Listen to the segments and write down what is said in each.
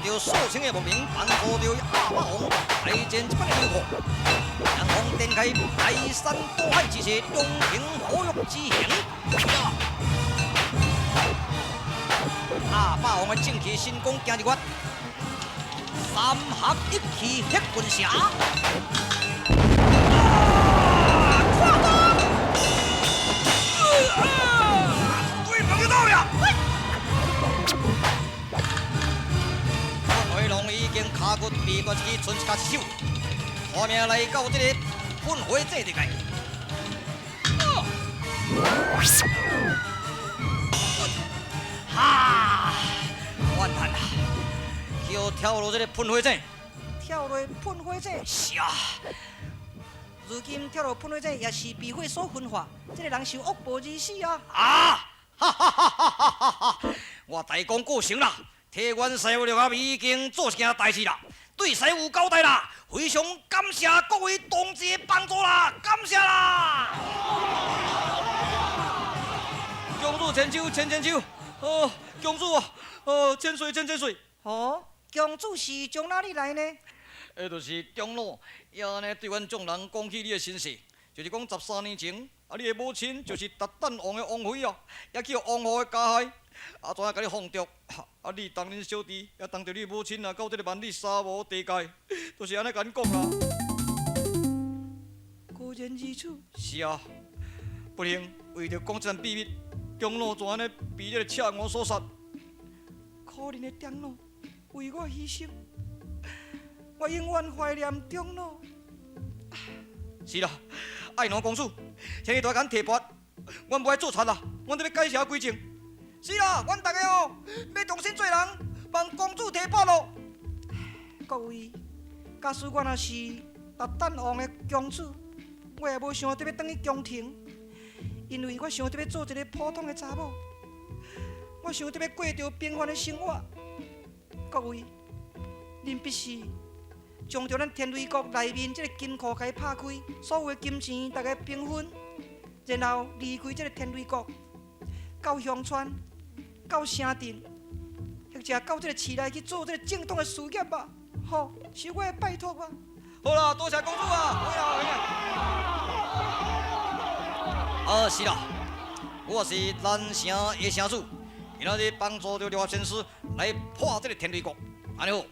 著數千个牧民幫助著鴨霸王大戰這擺的流寇，雙方展開排山倒海之勢，龍騰虎躍之形。鴨霸王的正氣神功行入月，三合一氣血棍蛇。對方就到了。噴火龍已經跤骨被斷一支，賰一跤一手，拖命來到這個噴火井地界。哈！完蛋啦！去予跳落這個噴火井，跳落噴火井，是啊。如今跳落噴火井也是被火所焚化，這個人受惡報而死啊！啊！哈哈哈哈哈哈！我大功告成啦，替阮師傅六合已經做一件代誌啦，對師傅交代啦，非常感謝各位同志的幫助啦，感謝啦！公主牽手，牽牽手，哦，公主啊，哦，千歲千千歲。哦，公主是從哪裡來呢？彼就是長老，也按呢對阮眾人講起你的身世，就是講13年前，啊，你的母親就是韃靼王的王妃啊，也去予王后的加害，啊，怎啊共你放逐？啊，你同恁小弟也同著你母親啊，到這个萬里沙漠地界，就是按呢共恁講啦。果然如此。是啊，不幸為著講這層秘密，長老就按呢被這个赤鼯所殺。可憐的長老為我犧牲。我永遠懷念長老。是啦，愛奴公主，請你大共提拔，阮無愛做賊啦，阮得欲改邪歸正。是啦，阮逐个哦，欲重新做人，望公主提拔咯。各位，假使我若是韃靼王的公主，我也無想著欲轉去宮廷，因為我想著欲做一个普通的查某，我想著欲過著平凡的生活。各位，恁必須將著咱天雷國內面這个金庫共伊拍開，所有的金錢逐家平分，然後離開這个天雷國，到鄉村、到城鎮，或者到這个市內去做這个正當的事業吧。吼，是我的拜託啊！好啦，多謝公主啊！回來回來。啊，是啦，我是南城的城主，今仔日幫助著六合仙師來破這个天雷國。按呢好，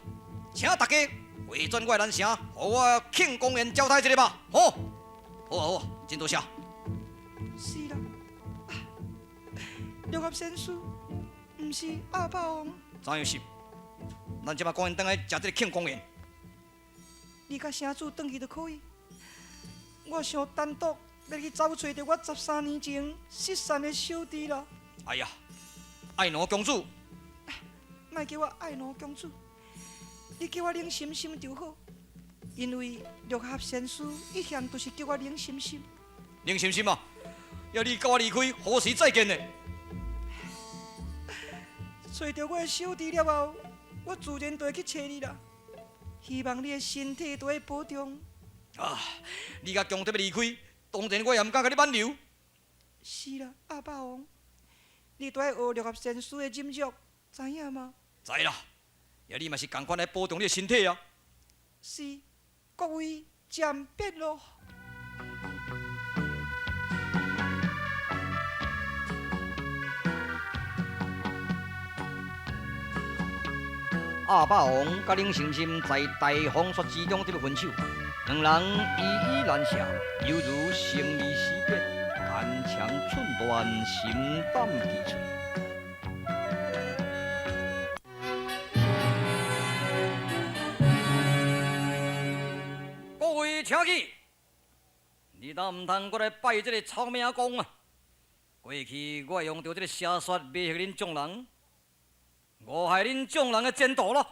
請大家回轉我的南城，予我慶功宴招待一下吧。好，好啊好啊，真多謝。是啦，六合仙師，毋是鴨霸王。怎樣是？咱這擺趕緊轉來食這个慶功宴。你佮城主轉去就可以。我想單獨欲去走揣著我13年前失散的小弟啦。哎呀，愛奴公主，莫叫我愛奴公主，你叫我冷心心就好。因為六合仙師一向都是叫我冷心心。冷心心啊！要你佮我離開，何時再見呢？揣著我的小弟了後，我自然就會去揣你啦。希望你的身體都會保重。啊！你共強得欲離開，當然我也毋敢共你挽留。是啦，鴨霸王，你都愛學六合仙師的忍辱，知影嗎？知啦，也你嘛是仝款來保重你的身體啊。是，各位暫別囉。鴨霸王佮冷心心在大風雪之中得欲分手，兩人依依難捨，猶如生離死別，肝腸寸斷，心膽俱碎。各位請起，你當毋通閣來拜這个臭命公啊！過去我用著這个邪術迷惑恁眾人，誤害恁眾人的前途咯。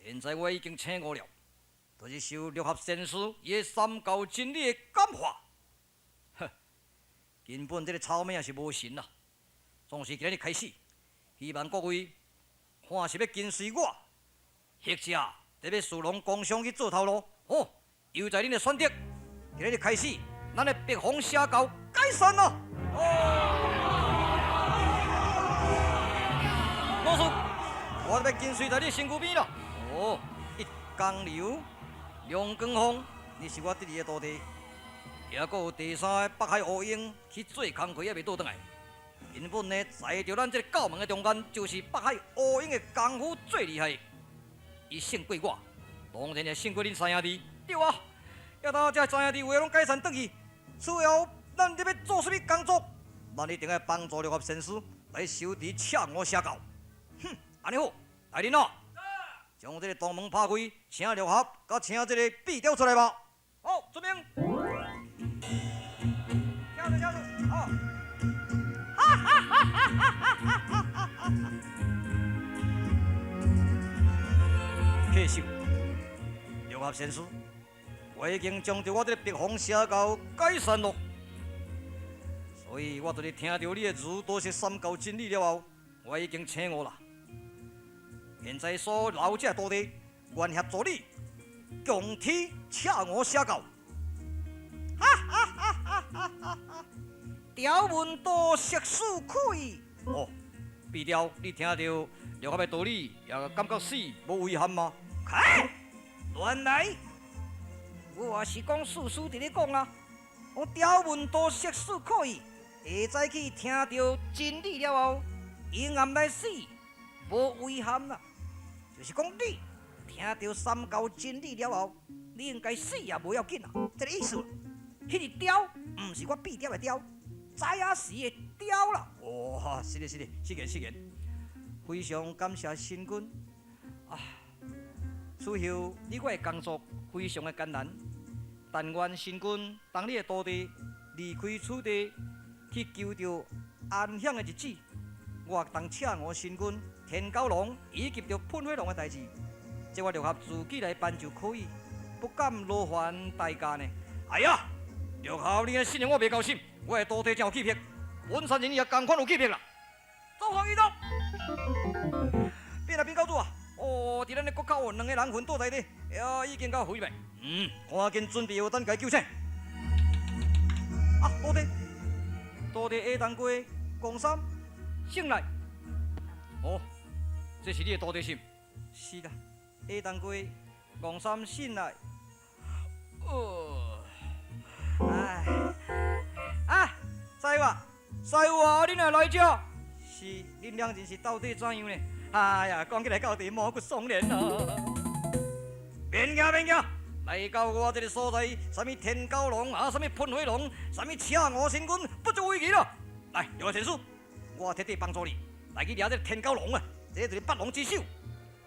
現在我已經醒悟了，就是受六合仙師伊的三教真理的感化。哼，根本這个草命是無神啦。總是今日開始，希望各位看是欲跟隨我，或者得欲士農工商去做頭路，好，由在恁的選擇。今日開始，咱的白虹邪教解散咯！哦，老師，我欲緊隨在你身軀邊啦。哦，一江流，梁光峰，你是我得意的徒弟，也閣有第三个北海烏鷹去做工課，猶未倒轉來。根本呢，在著咱這個教門的中間，就是北海烏鷹的功夫最厲害，伊勝過我，當然也勝過恁三兄弟，對啊。抑當這三兄弟話攏解散轉去，此後咱欲做啥物工作？咱一定愛幫助六合仙師來修持赤五邪教。哼，按呢好，來人哦，將這個大門拍開，請六合佮請這個壁雕出來吧。好，遵命。請坐，請坐，好。哈哈哈哈哈哈哈！客秀，六合仙師，我已經將著我這個白虹邪教解散咯，所以我就是聽著你的儒道釋三教真理了後，我已經醒悟啦。現在所留這徒弟，願協助你共體赤五邪教。哈哈哈哈哈哈！條文道釋死可以。哦，壁雕，你聽著六合的道理，也感覺死無遺憾嗎？開，亂來！我也是講事實佇咧講啊。我條文道釋死可以，下早起聽著真理了後，永暗來死無遺憾啦。就是講你聽著三教真理了後，你應該死也無要緊啦，這個意思。彼個雕，毋是我壁雕的雕，知影時的雕啦。哦，是的，是的，失言失言，非常感謝神君啊！此後你我的工作非常的艱難，但願神君當你的徒弟離開此地去求著安詳的日子，我當赤五神君天狗龍以及著噴火龍的代誌，這我六合自己來辦就可以，不敢勞煩大家呢。哎呀，六合你的信任我袂高興，我的徒弟真有氣魄，本山人也仝款有氣魄啦。走黃一道，變啊變教主啊！哦，佇咱的國口有兩个人昏倒在地，呀，已經到昏迷。嗯，趕緊準備藥等共伊救醒。啊，徒弟，徒弟下當過公三醒來。哦，這是你的徒弟是？是啦，下當過公三醒來。哦，哎，啊，師傅，師傅啊，你哪來這？是，恁兩人是到底怎樣呢？哎呀，講起來到底毛骨悚然啊！免驚免驚，來到我這個所在，啥物天狗龍啊，啥物噴火龍，啥物赤五神君，不足為奇咯。來，六合仙師，我徹底幫助你，來去掠這個天狗龍啊！這就是八龍之首。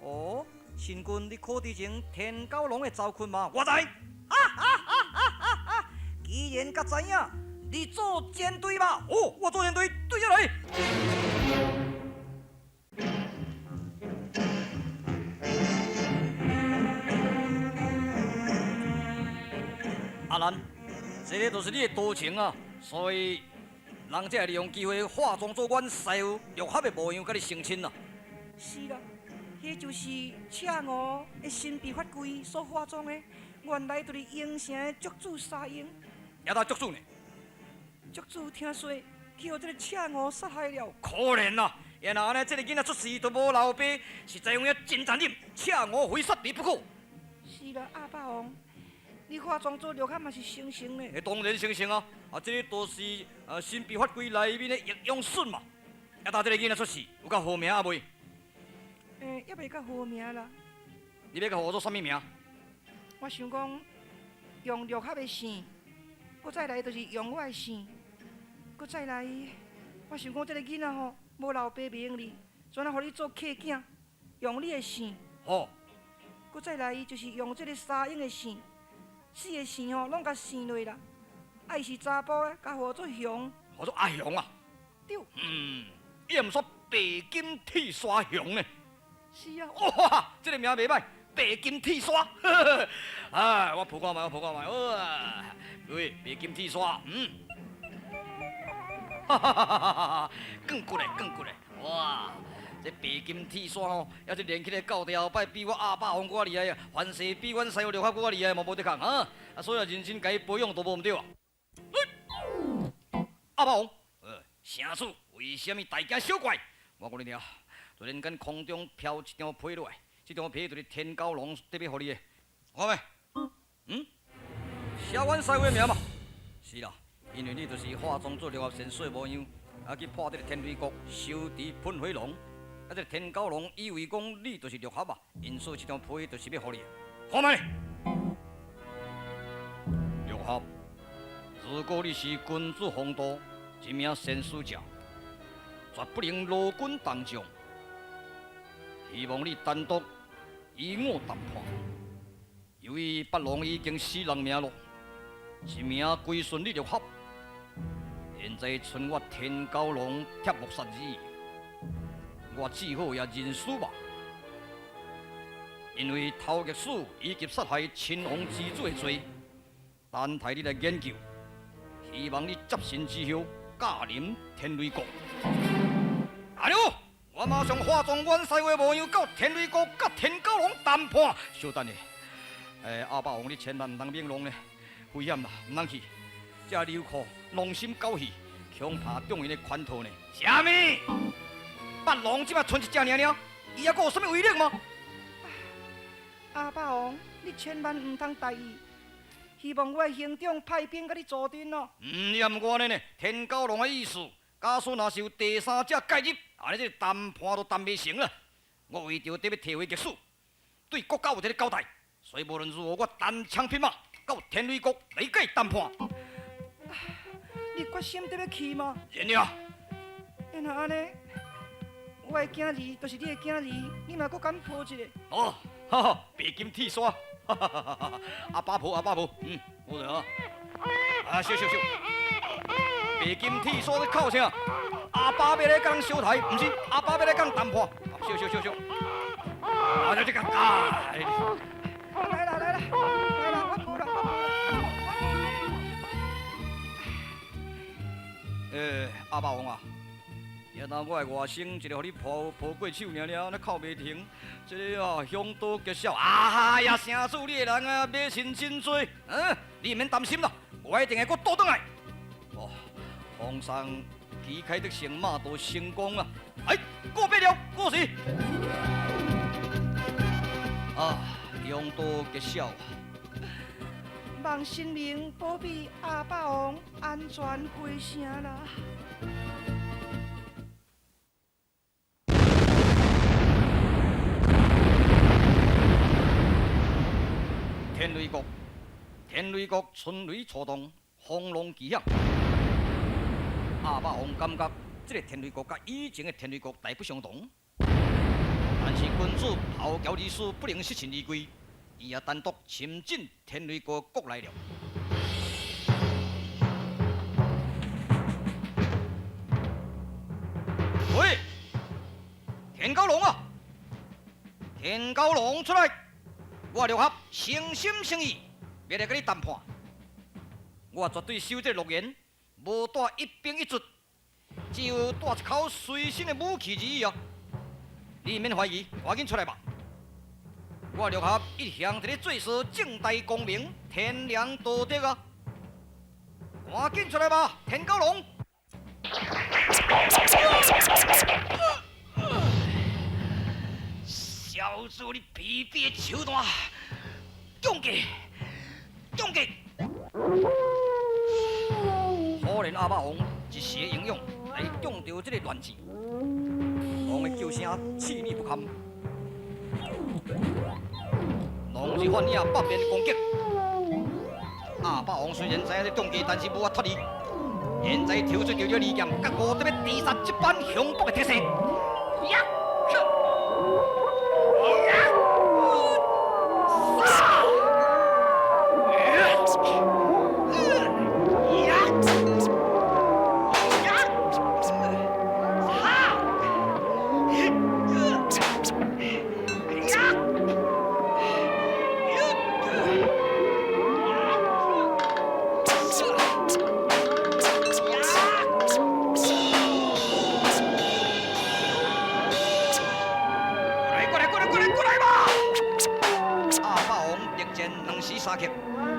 哦，神君，你可知情天狗龍的遭困嗎？我知。哈哈哈哈哈！既然佮知影，你做戰隊吧。哦，我做戰隊，對下來。阿蘭，這个就是你的多情啊，所以人才會利用機會化妝做阮師父六合的模樣，佮你成親啊。是啦，彼就是赤五的神秘法櫃所化妝的，原來就是鷹城的族主沙鷹。也當族主呢？族主聽說去予這个赤五殺害了，可憐啊！若按呢，這个囡仔出世都無老爸，實在有影真殘忍，赤五非殺敵不可。是啦，鴨霸王。你化妝做六合嘛是成成的？當然成成啊！啊，這个都是啊神秘法櫃內面的營養素嘛。啊，當這个囡仔出世，有較好名啊未？欸，猶未較好名啦。你欲共號做啥物名？我想講用六合的姓，閣再來就是用我的姓，閣再來，我想講這个囡仔吼無老爸袂用哩，全啊予你做契囝，用你的姓。好。閣再來就是用這个沙鷹的姓。四个姓吼，攏共姓落啦。啊，伊是查埔的，共號做雄。號做阿雄啊？對。嗯，伊也毋說白金鐵沙雄呢。是啊。哇，這个名袂歹，白金鐵沙。哎，我抱看覓，我抱看覓。哇，各位，白金鐵沙，嗯。哈哈哈哈哈哈！更骨力，更骨力，哇！這白金鐵沙吼，抑這練起來到底後擺比我鴨霸王閣較厲害啊！凡事比阮師父六合閣較厲害嘛，無得抗啊！啊，所以認真共伊保養都無毋對啊！鴨霸王，城主為啥物大驚小怪？我講你聽，突然間空中飄一張批落來，這張批就是天狗龍特別予你的，看覓？嗯？寫阮師傅的名嘛？是啦，因為你就是化妝做六合仙師的模樣，啊去破這个天雷國，收治噴火龍。啊，這个天狗龍以為講你就是六合啊，因此這張批就是欲予你的。看覓？六合，如果你是君子風度，一名仙師者，絕不能勞軍動眾。希望你單獨與我談判。由於八龍已經死人命咯，一命歸順你六合。現在賰我天狗龍貼木殺子，我只好也認輸吧。因為偷逆使以及殺害親王之子的罪，等待你來研究。希望你接信之後，駕臨天雷國。阿牛，我馬上化妝阮師傅的模樣，到天雷國佮天狗龍談判。稍等下，阿霸王，你千萬毋通免弄呢，危險啦，毋通去。這劉庫狼心狗肺，恐怕中𪜶的圈套呢。啥物？八龍這擺賰一隻爾爾，伊猶閣有啥物威力嗎？阿霸王，你千萬毋通大意。希望我的兄長派兵共你助陣咯。嗯，也毋過按呢呢，天狗龍的意思，假使若是有第三者介入，按呢這个談判都談袂成啦。我為著得欲提回逆使，對國家有一个交代，所以無論如何，我單槍匹馬到天雷國來共伊談判。你決心得欲去嗎？然了。若按呢，我的囝兒就是你的囝兒，你嘛閣敢抱一个？哦，哈哈，白金鐵刷。哈哈哈哈！阿爸抱，阿爸抱，嗯，好了啊。啊，笑笑笑。白金鐵刷咧哭啥？阿爸欲來共人相抬，毋是阿爸欲來共人談判。笑笑笑笑。啊，這個啊！來啦來啦來啦，我抱啦，我抱啦。阿霸王啊！也若我的外甥一个予你抱抱过手尔尔，按呢哭袂停，这个啊凶多吉少。啊呀，城主你的人啊，马身真济，嗯，你毋免担心啦，我一定会阁倒转来。哦，皇上旗开得胜，马到成功啊！哎，告别了，过时。啊，凶多吉少啊！望神明保庇阿霸王安全回城啦！天雷國，天雷國春雷初動，風浪巨響。阿霸王感覺這個天雷國佮以前的天雷國大不相同，但是君主咆哮而死，不能失信而歸，伊也單獨深進天雷國國內了。喂，天狗龍啊！天狗龍出來！我六合誠心誠意，欲來佮你談判。我絕對守這个諾言，無帶一兵一卒，只有帶一口隨身的武器而已哦。你免懷疑，趕緊出來吧。我六合一向佇咧做事正大光明、天良道德啊！趕緊出來吧，天狗龍！小子，你卑鄙的手段，中计，中计！可憐阿霸王一時的英勇來中著這个亂箭，狼的叫聲淒厲不堪，狼是反應北面的攻擊。阿霸王雖然知影這中計，但是無法脫離。現在抽出著這利劍，覺悟得欲誅殺這班凶暴的鐵勢。呀！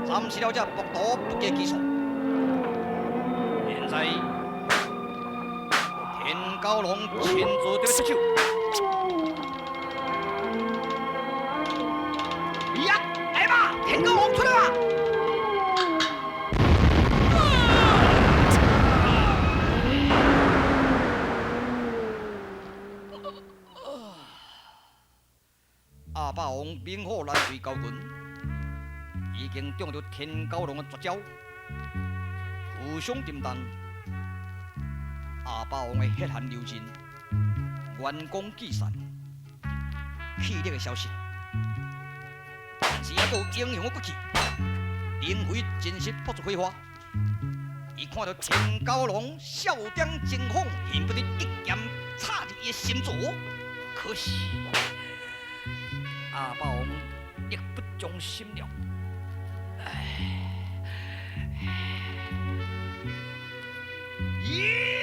暫時了這暴徒不計其數。現在天狗龍親自佇咧出手。呀，来吧，田高龙出来吧！阿霸王猛虎难追高群，已经中著田蛟龙的绝招，负伤沉重。阿霸王的血汗流尽，元光俱散，气力的消失。但是犹阁有英雄的骨气，灵魂真实爆出火花。伊看著田蛟龙笑点惊风，恨不得一剑插入伊的心脏。可惜阿霸王力不从心了。唉，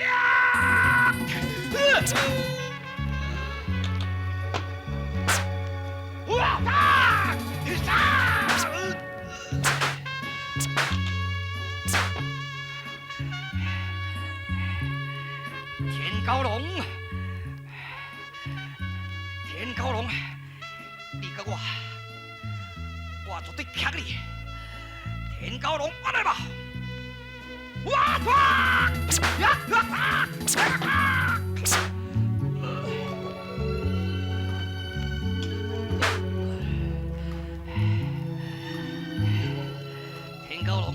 呀！哇！啊！田蛟龙，田蛟龙，你佮我，我绝对克你！田蛟龙，我来吧！哇！哇！呀！啊！啊！田蛟龙，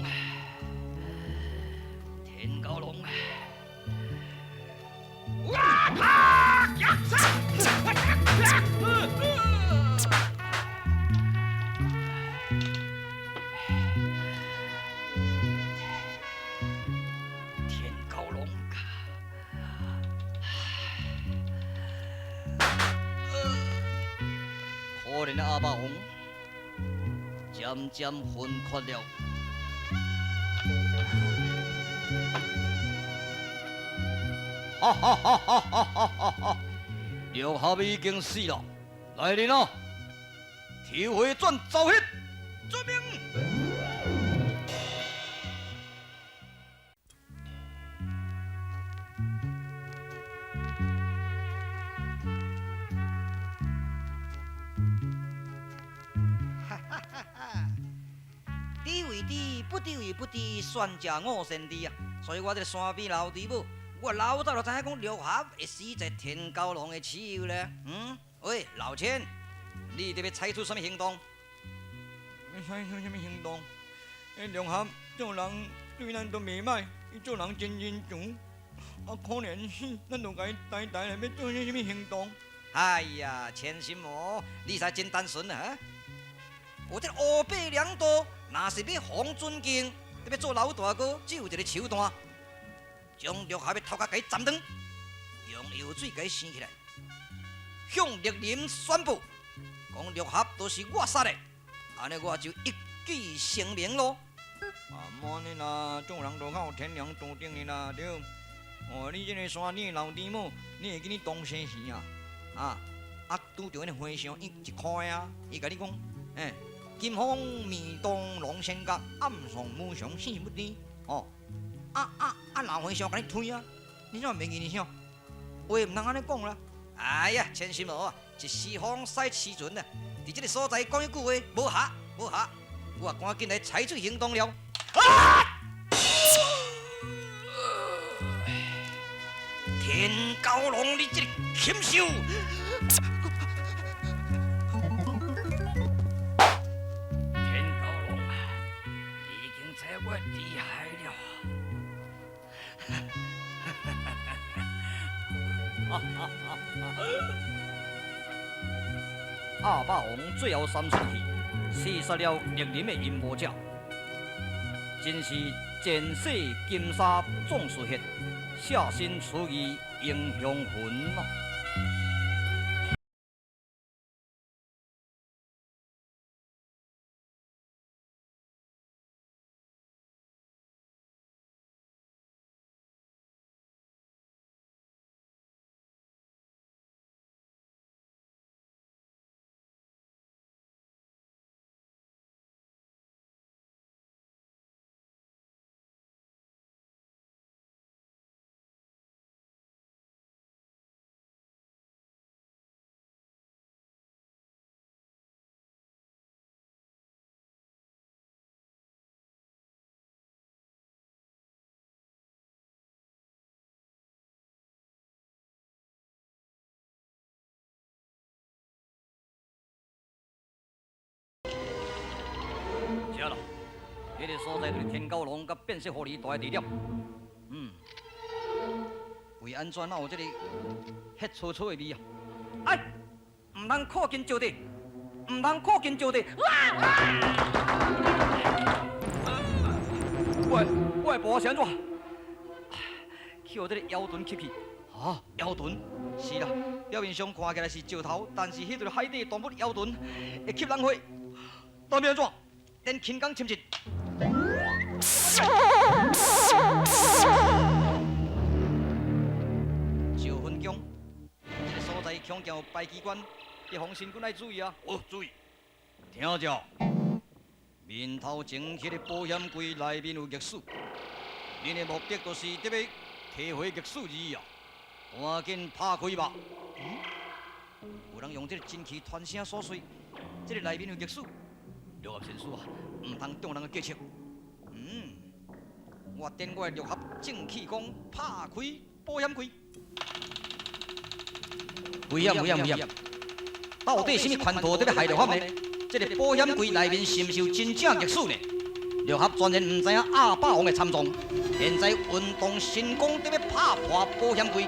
田蛟龙，哇！啊！呀！田蛟龙，可怜的阿霸王，渐渐昏厥了。哈哈哈哈哈哈哈！六合已经死了，来人哦，提回转走去，遵命。哈哈哈哈！知为知，不知为不知，选食五仙猪啊！所以我这个山边老猪母，我老早就知影讲六合会死在田蛟龙的手咧。嗯，喂，老千，你伫欲采取啥物行动？欲采取啥物行动？彼六合做人对咱都袂䆀，伊做人真仁慈，啊，可怜死，咱就共伊代代来欲做啥物行动？哎呀，千心魔，你才真单纯啊！有这乌白两道，若是欲予人尊敬，欲做老大哥，只有一个手段，将六合的头壳共伊斩断，用药水共伊生起来，向绿林宣布，讲六合都是我杀的，按呢我就一举成名咯。啊，莫按呢啦，做人都较有天良注定的啦，对。哦，你这个山顶老猪母，你会记你当生时啊？啊啊，拄著彼个和尚，伊一箍的啊，伊共你讲，欸，金风未动龙仙阁，暗送无常死不知。哦，啊啊啊！老和尚共你推啊，你怎袂记你啥？话毋通按呢讲啦。哎呀，千心无啊，一时风使痴船啊！伫这个所在讲彼句话，无效，无效。我赶紧来采取行动了。啊！田蛟龙，你这个禽兽！田蛟龙，你已经知我厉害了。阿霸王最后三出气，刺杀了绿林的阴谋者，真是前世金沙壮士血，舍身取义英雄魂啊！這個所在就是天狗籠佮變色狐狸蹛的地點。為按怎哪有這个血搓搓的味啊？哎，毋通靠近石地，毋通靠近石地！我的步是按怎？去予這个妖盾吸去？啊，妖盾？是啦，表面上看起來是石頭，但是彼就是海底動物妖盾，會吸人血。當欲按怎？練輕功侵蝕。石分宮，這个所在恐驚有排機關，預防神君愛注意啊！哦，注意，聽著，面頭前彼个保險櫃內面有玉璽，恁的目的就是得欲提回玉璽而已啊！趕緊拍開吧！有人用這个真氣傳聲鎖碎，這个內面有玉璽，六合仙師啊，毋通中人的計策。我點我的六合正氣功，拍開保險櫃。危險危險危險！到底啥物權道佇咧害六合呢？這个保險櫃內面是毋是有真正玉璽呢？六合全然毋知影鴨霸王的慘狀，現在運動神功佇咧拍破保險櫃。